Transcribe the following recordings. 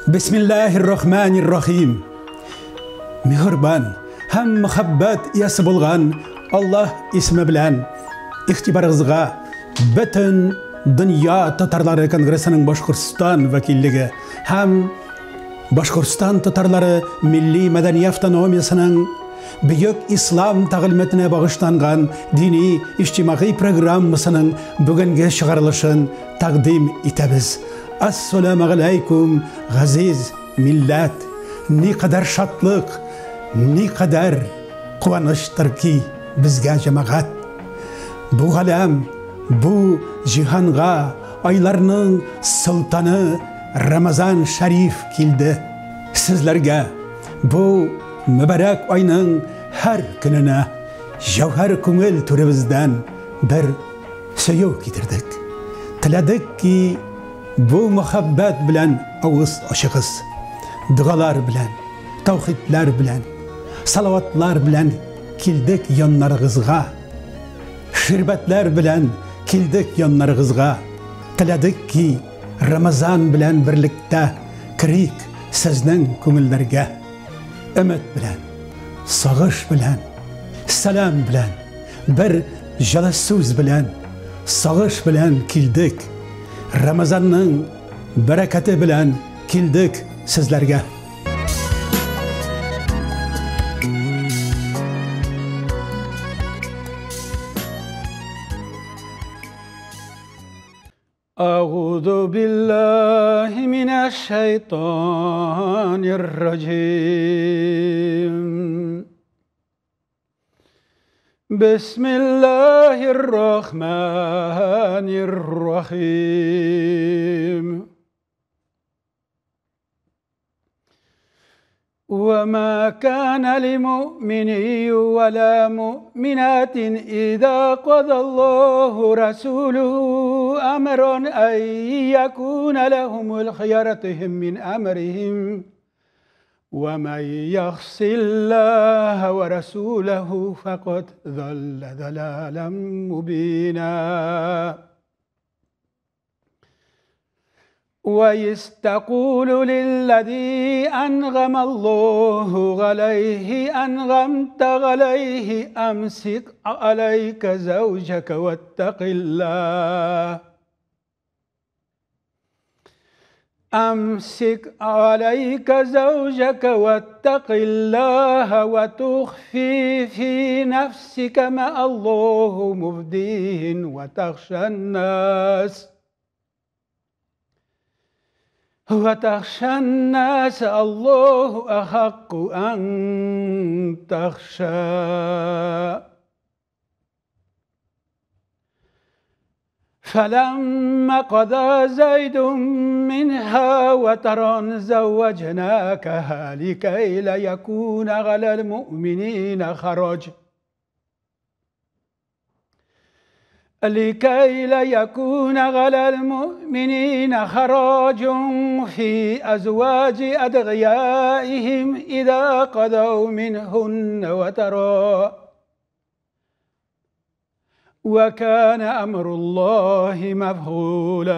Бисмиллаһир-рахманир-рахим. Миһербан һәм мәхәббәт иясе булган Аллаһ исеме белән игътибарыгызга бөтен дөнья татарлары конгрессының Башкортстан вәкиллеге һәм Башкортстан татарлары милли мәдәни автономиясенең бөек ислам тәгълиматына багышланган дини иҗтимагый программасының бүгенге чыгарылышын тәкъдим итәбез. Ассаламу алейкум, газиз милләт! Никадәр шатлык, никадәр куаныштыр ки безгә җәмәгать. Бу галәм, бу җиһанга айларның солтаны Рамазан шәриф килде. Сезләргә бу мөбарәк айның һәр көненә җәүһәр күңел түребездән бер сөю китердек. Теләдек ки, бу мәхәббәт белән авыз ачыгыз. Догалар белән, таухидләр белән, салаватлар белән килдек яннарыгызга. Ширбәтләр белән килдек яннарыгызга. Теләдек ки, Рамазан белән берлектә керик сезнең күңелләргә. Өмет белән, сагыш белән, сәлам белән, бер җылы сүз белән, сагыш белән килдек. Рамазанның бәрәкәте белән килдек сезләргә. أعوذ بالله من الشيطان الرجيم. بسم الله الرحمن الرحيم. وما كان لمؤمن ولا مؤمنات إذا قضى الله رسوله أمرا أن يكون لهم الخيرة من أمرهم ومن يعص الله ورسوله فقد ضل ضلالا مبينا. وإذ تقول للذي أنغم الله عليه أنغمت عليه أمسك عليك زوجك واتق الله أمسك عليك زوجك واتق الله وتخفي في نفسك ما الله مبديه وتخشى الناس الله أحق أن تخشى. فلما قضى زيد منها وطرا زوجناكها لكي لا يكون على المؤمنين خرج لكي لا يكون على المؤمنين خراج في أزواج أدعيائهم إذا قضوا منهن وترا وكان أمر الله مفعولا.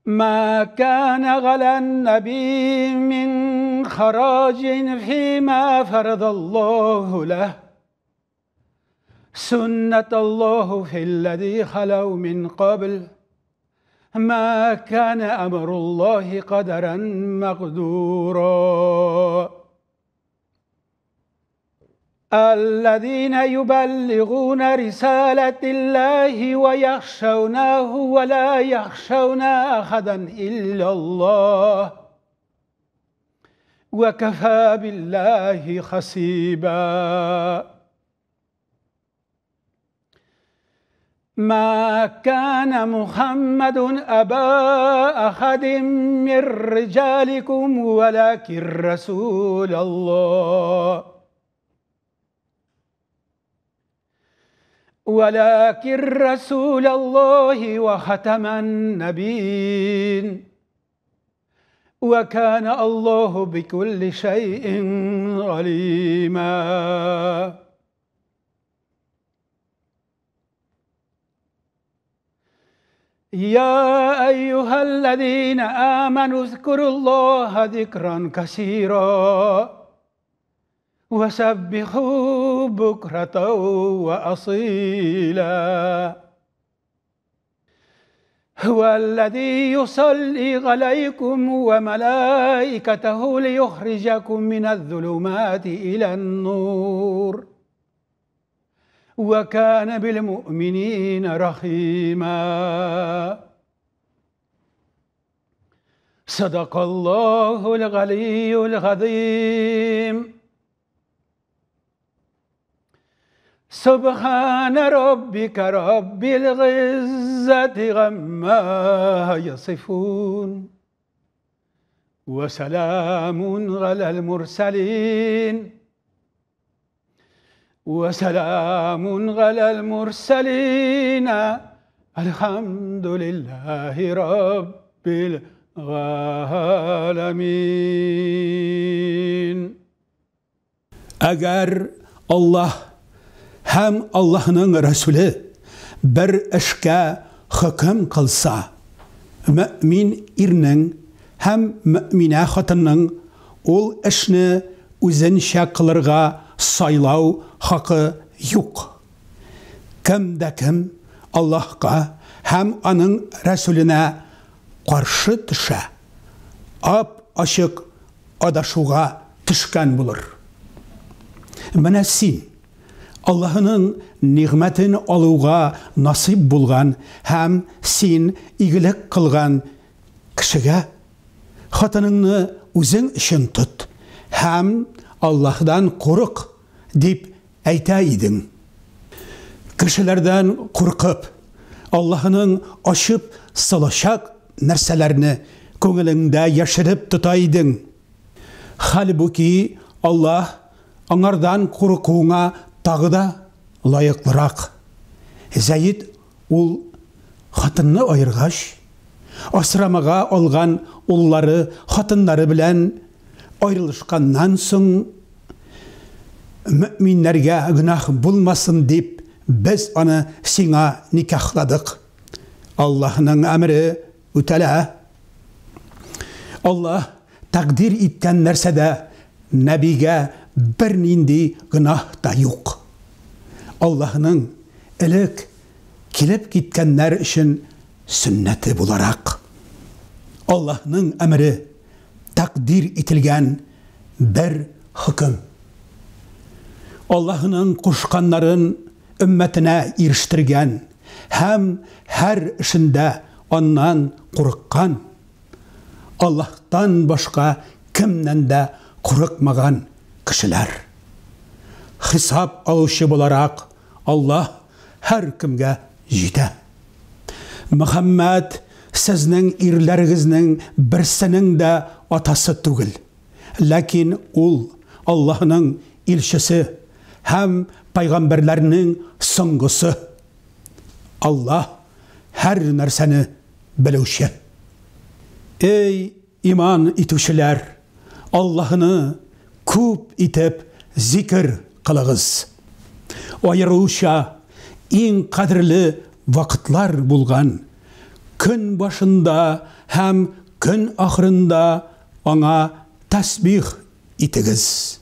ما كان على النبي من خراج فيما فرض الله له سنة الله في الذي خلوا من قبل ما كان أمر الله قدرا مقدورا. الذين يبلغون رسالة الله ويخشونه ولا يخشون أحدا إلا الله وكفى بالله حسيبا. ما كان محمد أبا أحد من رجالكم ولكن رسول الله وختم النبيين وكان الله بكل شيء عليما. يا أيها الذين آمنوا اذكروا الله ذكرا كثيرا وسبحوا بكرة وأصيلا. هو الذي يصلي عليكم وملائكته ليخرجكم من الظلمات إلى النور وكان بالمؤمنين رحيما. صدق الله العلي العظيم. سبحان ربك رب العزة عما يصفون وسلام على المرسلين الحمد لله رب العالمين. Әгәр Аллаһ һәм Аллаһның Рәсүле бер эшкә хөкем кылса, мөэмин ирнең һәм мөэминә хатынның ул эшне үзенчә кылырга сайлау хакы юк. Кем дә кем Аллаһка һәм аның Рәсүленә каршы төшә, ап-ачык адашуга төшкән булыр. Менә син Аллаһының нигъмәтен алуга насыйп булган һәм син игелек кылган кешегә хатыныңны үзең өчен тот һәм Аллаһдан курык дип әйтә идең. Кешеләрдән куркып, Аллаһының ачып салачак нәрсәләрне күңелеңдә яшереп тота идең. Хәлбуки Аллаһ аңардан куркуыңа тагы да лаеклырак. Зәйд ул хатынны аергач, асрамага алган уллары хатыннары белән аерылышканнан соң мөэминнәргә гөнаһ булмасын дип без аны сиңа никахладык. Аллаһның әмере үтәлә. Аллаһ тәкъдир иткән нәрсәдә нәбигә бернинди гөнаһ та юк. Аллаһның элек килеп киткәннәр өчен сөннәте буларак. Аллаһның әмере тәкъдир ителгән бер хөкем. Аллаһның кушканнарын өммәтенә ирештергән һәм һәр эшендә аннан курыккан, Аллаһтан башка кемнән дә курыкмаган кешеләр. Хисап алучы буларак Аллаһ һәр кемгә җитә. Мөхәммәд сезнең ирләрегезнең берсенең дә атасы түгел. Ләкин ул Аллаһның илчесе һәм пайгамбәрләрнең соңгысы. Аллаһ һәр нәрсәне белүче. Эй иман итүчеләр, Аллаһны күп итеп зикер кылыгыз. Аеруча иң кадерле вакытлар булган көн башында һәм көн ахырында аңа тәсбих итегез.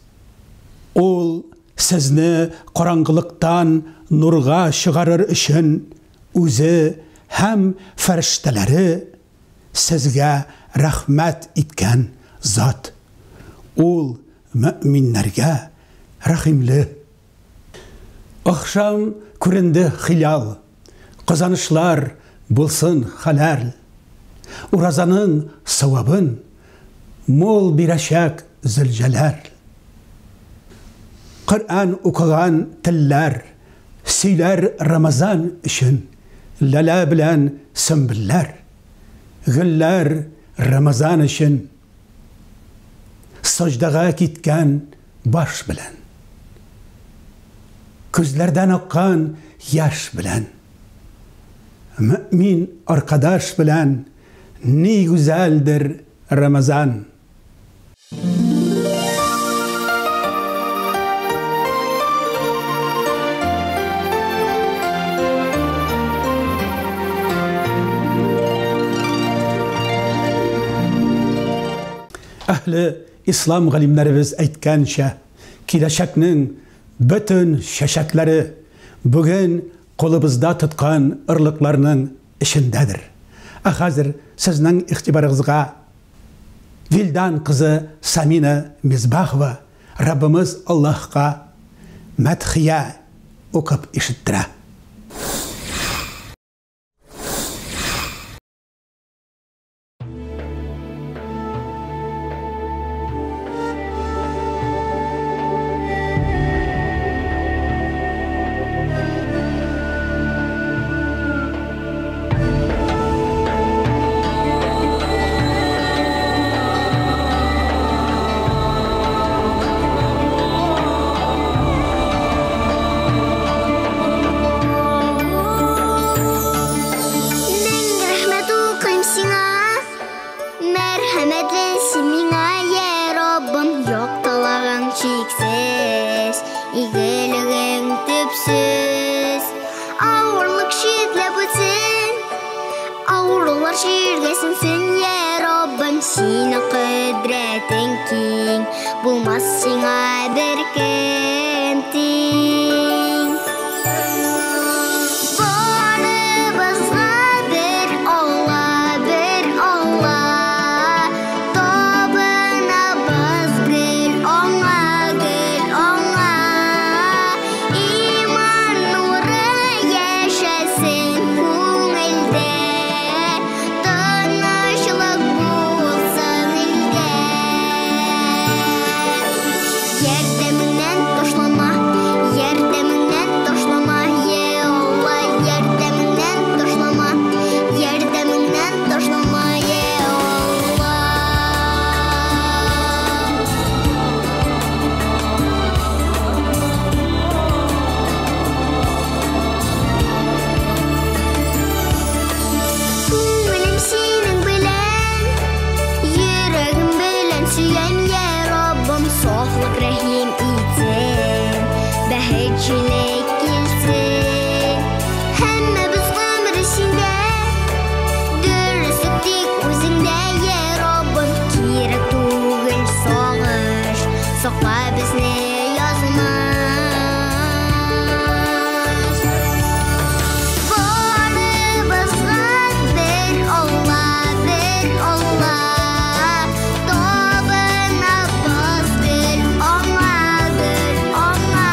Ул сезне караңгылыктан нурга чыгарыр өчен үзе һәм фәрештәләре сезгә рәхмәт иткән зат. Ул мөэминнәргә рәхимле. Ахшам күренде хилал, казанышлар булсын хәләл. Уразаның савабын мул бирәчәк Зөлҗәләл. Коръән укыган телләр сөйләр Рамазан өчен, ләлә белән сөмбелләр, гөлләр Рамазан өчен, саҗдага киткән баш белән, күзләрдән аккан яшь белән, мөэмин аркадаш белән ни гүзәлдер Рамазан. Әһле ислам галимнәребез әйткәнчә, киләчәкнең бөтен чәчәкләре бүген кулыбызда тоткан орлыкларның эчендәдер. Ә хәзер сезнең игътибарыгызга Вилдан кызы Самина Мисбахова Раббымыз Аллаһка мәдхия укып ишеттерә. Мең рәхмәт укыйм сиңа, мәрхәмәтле син миңа, йә Раббым, яктылыгың чиксез, игелегең төпсез. Авырлык читләп үтсен, авырулар җиргә сеңсен, йә Раббым, синең кодрәтең киң, булмас сиңа беркем тиң. Барыбызга бер Алла, бер Алла, табынабыз гел аңа, гел аңа. Иман нуры яшәсен күңелдә, тынычлык булсын илдә. Ярдәмеңнән ташлама, ярдәмеңнән ташлама, йә Алла, ярдәмеңнән ташлама, ярдәмеңнән ташлама, йә Алла. Күңелем синең белән, йөрәгем белән сөям, йә Раббым, сафлык рәхим итсен, бәхетчелек килсен. Һәммәбез гомере синдә, дөреслек тик үзеңдә, йә Раббым, кирәк түгел сагыш, сакла безне язмыш. Барыбызга бер Алла, бер Алла, табынабыз гел аңа, гел аңа.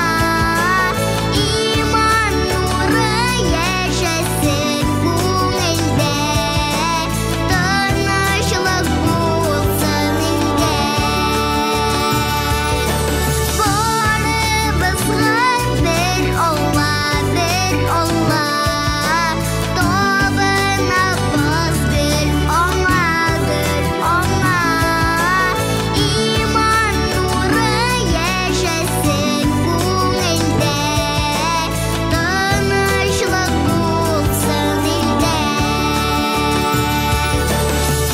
Иман нуры яшәсен күңелдә, тынычлык булсын илдә. Барыбызга бер Алла, бер Алла, табынабыз гел аңа, гел аңа. Иман нуры яшәсен күңелдә, тынычлык булсын илдә.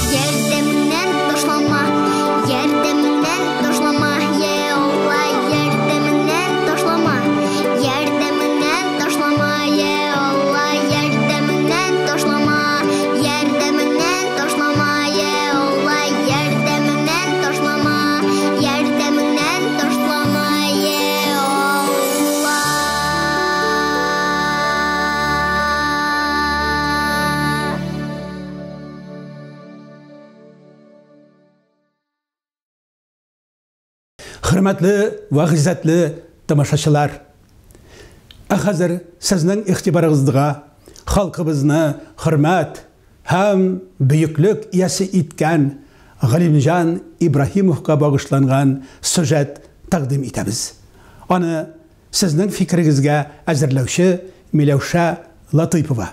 Ярдәмеңнән ташлама, ярдәмеңнән ташлама, йә Алла, ярдәмеңнән ташлама, ярдәмеңнән ташлама, йә Алла, ярдәмеңнән ташлама, ярдәмеңнән ташлама, йә Алла, ярдәмеңнән ташлама, ярдәмеңнән ташлама, йә Алла. Хөрмәтле вә гыйззәтле тамашачылар, ә хәзер сезнең игътибарыгызга халкыбызны хөрмәт һәм бөеклек иясе иткән Галимҗан Ибраһимовка багышланган сюжет тәкъдим итәбез. Аны сезнең фикерегезгә әзерләүче Миләүшә Латыйпова.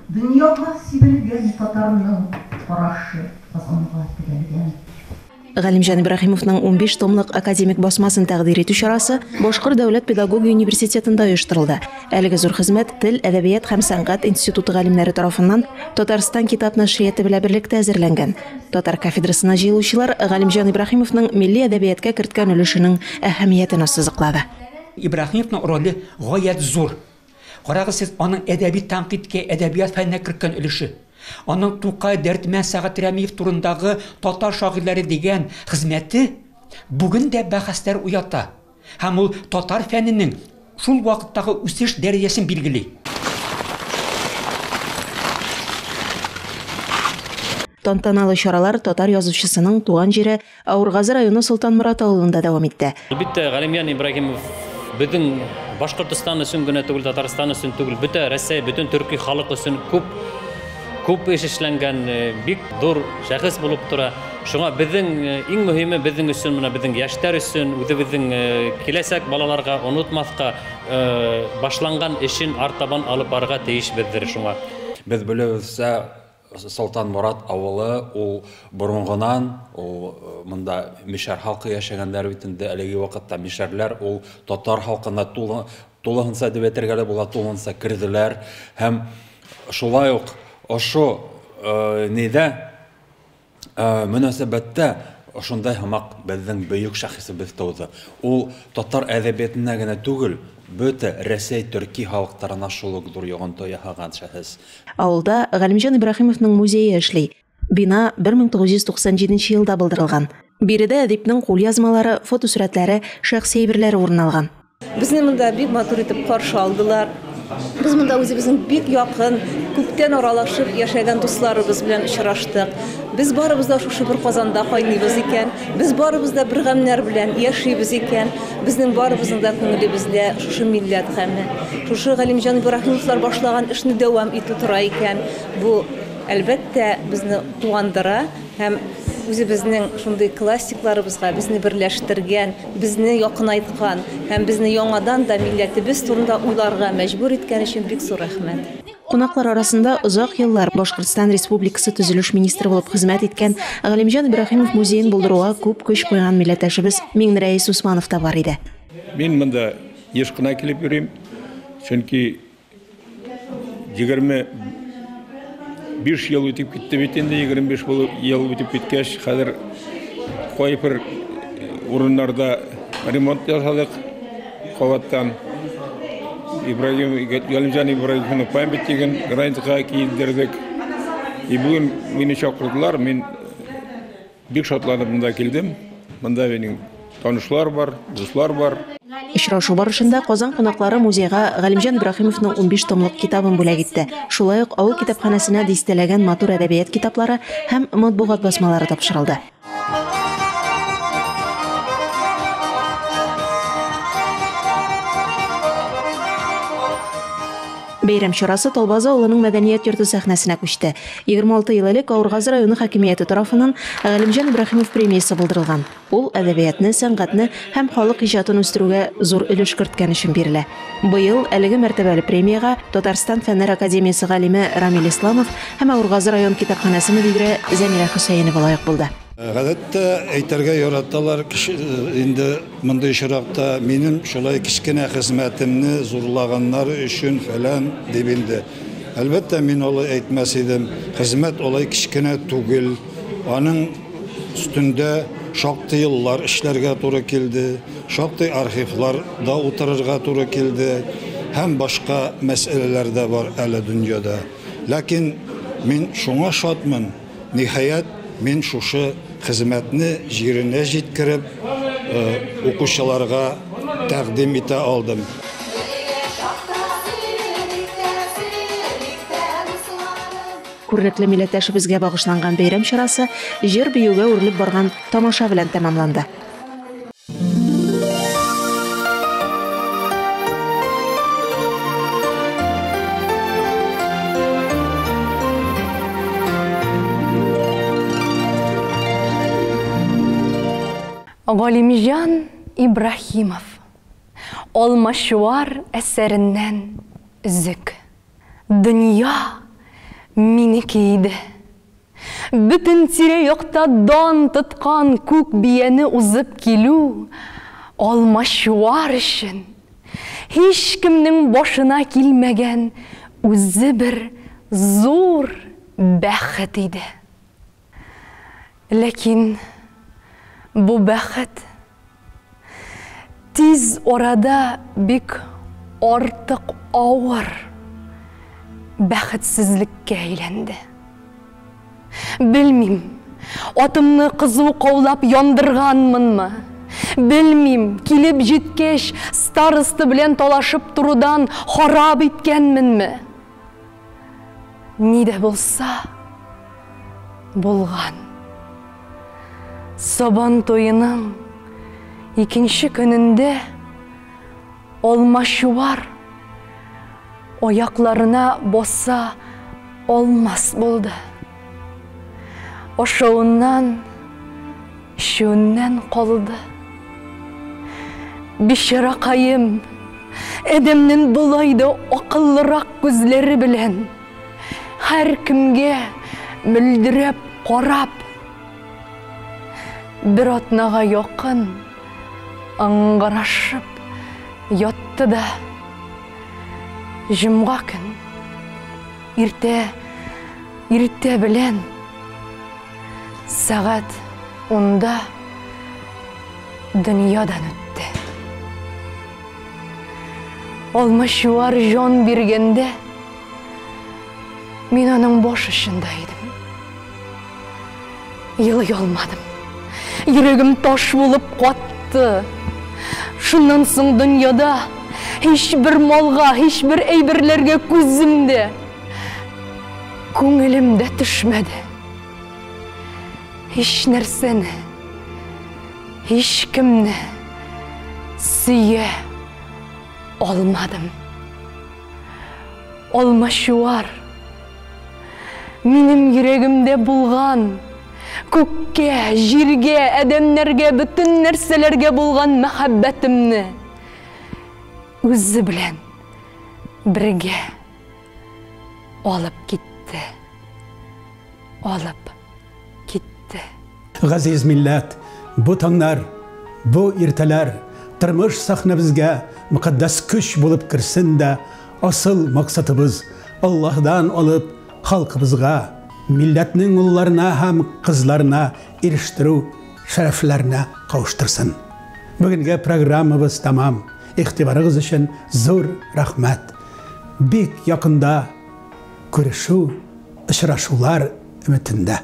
Дөньяга сибелгән татарның карашы Казанга төбәлгән. Галимҗан Ибраһимовның 15 томлык академик басмасын тәкъдир итү чарасы Башкорт дәүләт педагогия университетында оештырылды. Әлеге зур хезмәт Тел, әдәбият һәм сәнгать институты галимнәре тарафыннан Татарстан китап нәшрияты белән берлектә әзерләнгән. Татар кафедрасына җыелучылар Галимҗан Ибраһимовның милли әдәбиятка керткән өлешенең әһәмиятен ассызыклады. Ибраһимовның роле гаять зур. Карагыз сез, аның әдәби тәнкыйтькә, әдәбият фәненә керткән өлеше. Аның Тукай, Дәрдмәнд, Сәгать Рәмиев турындагы Татар шагыйрьләре дигән хезмәте бүген дә бәхәсләр уята. Һәм ул татар фәненең шул вакыттагы үсеш дәрәҗәсен билгели. Тантаналы чаралар татар язучысының туган җире Авыргазы районы Солтанморат авылында дәвам итте. Әлбәттә, Галимҗан Ибраһимов бөтен Башкортостан өчен генә түгел, Татарстан өчен түгел, бөтә Рәсәй, бөтен төрки халык өчен күп күп эш эшләнгән, бик зур шәхес булып тора. Шуңа безнең иң мөһиме безнең өчен, менә безнең яшьләр өчен, үзебезнең киләчәк балаларга онытмаска, башланган эшен артабан алып барырга тиешбездер шуңа. Без беләбезчә, Солтанморат авылы ул борынгынан, ул монда мишәр халкы яшәгәннәр бит инде, әлеге вакытта мишәрләр ул татар халкына тулыһынча дип әйтергә лә була, тулыһынча керделәр. Һәм шулай ук ошо нидә мөнәсәбәттә ошондай һымак безнең бөек шәхесебез туды. Ул татар әдәбиятына генә түгел, бөтә Рәсәй төрки халыкларына шул ук зур йогынты яһаган шәхес. Авылда Галимҗан Ибраһимовның музее эшли. Бина 1997 елда булдырылган. Биредә әдипнең кулъязмалары, фотосурәтләре, шәхси әйберләре урын алган. Безне монда бик матур итеп каршы алдылар. Без монда үзебезнең бик якын, күптән аралашып яшәгән дусларыбыз белән очраштык. Без барыбыз да шушы бер казанда кайныйбыз икән, без барыбыз да бер гамьнәр белән яшибез икән, безнең барыбызның да күңелебездә шушы милләт гаме, шушы Галимҗан Ибраһимовлар башлаган эшне дәвам итү тора икән. Бу, әлбәттә, безне куандыра һәм үзебезнең шундый классикларыбызга безне берләштергән, безне якынайткан һәм безне яңадан да милләтебез турында уйларга мәҗбүр иткән өчен бик зур рәхмәт. Кунаклар арасында озак еллар Башкортстан Республикасы төзелеш министры булып хезмәт иткән Галимҗан Ибраһимов музеен булдыруга күп көч куйган милләттәшебез Миңнерәис Усманов та бар иде. Мин монда еш кына килеп йөрим, чөнки 25 ел үтеп китте бит инде, 25 ел үтеп киткәч, хәзер кайбер урыннарда ремонт ясадык кабаттан. Галимҗан Ибраһимов памятнигын гранитка киендердек. И бүген мине чакырдылар, мин бик шатланып монда килдем. Монда минем танышлар бар, дуслар бар. Очрашу барышында Казан кунаклары музейга Галимҗан Ибраһимовның 15 томлык китабын бүләк итте. Шулай ук авыл китапханәсенә дистәләгән матур әдәбият китаплары һәм матбугат басмалары тапшырылды. Бәйрәм чарасы Талбазы авылының мәдәният йорты сәхнәсенә күчте. 26 ел элек Авыргазы районы хакимияте тарафыннан Галимҗан Ибраһимов премиясе булдырылган. Ул әдәбиятны, сәнгатьне һәм халык иҗатын үстерүгә зур өлеш керткән өчен бирелә. Быел әлеге мәртәбәле премиягә Татарстан Фәннәр академиясе галиме Рамил Исламов һәм Авыргазы район китапханәсе мөдире Зәмирә Хөсәенова лаек булды. Гадәттә әйтергә яраталар, инде мондый очракта минем шулай кечкенә хезмәтемне зурлаганнар өчен фәлән дип инде. Әлбәттә, мин алай әйтмәс идем. Хезмәт алай кечкенә түгел. Аның өстендә шактый еллар эшләргә туры килде, шактый архивларда утырырга туры килде һәм башка мәсьәләләр дә бар әле дөньяда. Ләкин мин шуңа шатмын, ниһаять, мин шушы хезмәтне җиренә җиткереп, укучыларга тәкъдим итә алдым. Күренекле милләттәшебезгә багышланган бәйрәм чарасы җыр биюгә үрелеп барган тамаша белән тәмамланды. Галимҗан Ибраһимов Алмачуар әсәреннән өзек. Дөнья минеке иде. Бөтен тирә-якта дан тоткан күк бияне узып килү Алмачуар өчен һичкемнең башына килмәгән үзе бер зур бәхет иде. Ләкин бу бәхет тиз арада бик артык авыр бәхетсезлеккә әйләнде. Белмим, атымны кызу каулап яндырганмынмы? Белмим, килеп җиткәч, староста белән талашып торудан харап иткәнменме? Ни дә булса, булган. Сабан туеның икенче көнендә Алмачуар аякларына баса алмас булды. Ашавыннан, эчүеннән калды. Бичаракаем, адәмнең болай да акыллырак күзләре белән һәркемгә мөлдерәп карап, бер атнага якын ыңгырашып ятты да, җомга көн иртә иртә белән сәгать унда дөньядан үтте. Алмачуар җан биргәндә мин аның баш очында идем. Елый алмадым. Йөрәгем таш булып катты. Шуннан соң дөньяда һичбер малга, һичбер әйберләргә күзем дә, күңелем дә төшмәде. Һич нәрсәне, һичкемне сөя алмадым. Алмачуар, минем йөрәгемдә булган, күккә, җиргә, адәмнәргә, бөтен нәрсәләргә булган мәхәббәтемне үзе белән бергә алып китте. Алып китте. Газиз милләт, бу таңнар, бу иртәләр тормыш сәхнәбезгә мөкатдәс көч булып керсен дә, асыл максатыбыз, Аллаһыдан алып, халкыбызга, милләтнең улларына һәм кызларына ирештерү шәрәфләренә кавыштырсын. Бүгенге программабыз тәмам. Игътибарыгыз өчен зур рәхмәт. Бик якында күрешү, очрашулар өметендә.